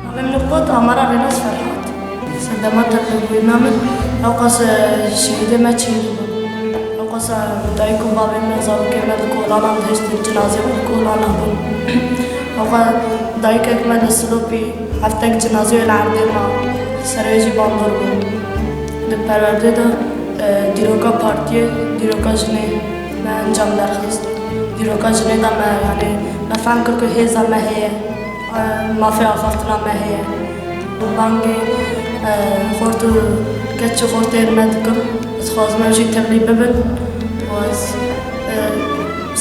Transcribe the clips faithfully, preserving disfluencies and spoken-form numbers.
Navê min Qut, Amara Rênas Ferhat. Serdema tevlîbûyîna min, ewqas, e, şehîdê me çêbû. Ewqas, e, dayik û bavê me, zarokê me di kolana dihiştin, cinazê wî di kolana bûn. Ewqas dayikek me li Silopî heftek cinazê wê li erdê ma, serê wê jî bandor bû. Di perwerdê de, e, dîroka partiyê, dîroka jinê me encam derxist. Dîroka jinê de me, yanî me fehm kir ku hêza me heye. Mafê axaftina me heye. Bangê, e, xort û keç û xortên me dikim. Dixwazim ew jî tevlî bibin. Û ez, e,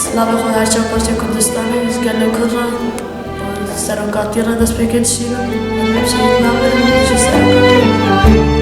silavê xwe her çar parçeyê Kurdistanê ji gelê Kurd re û serokatiyê re destpêkê dişînim. Em şehîd namirin, em jî serokatiyê.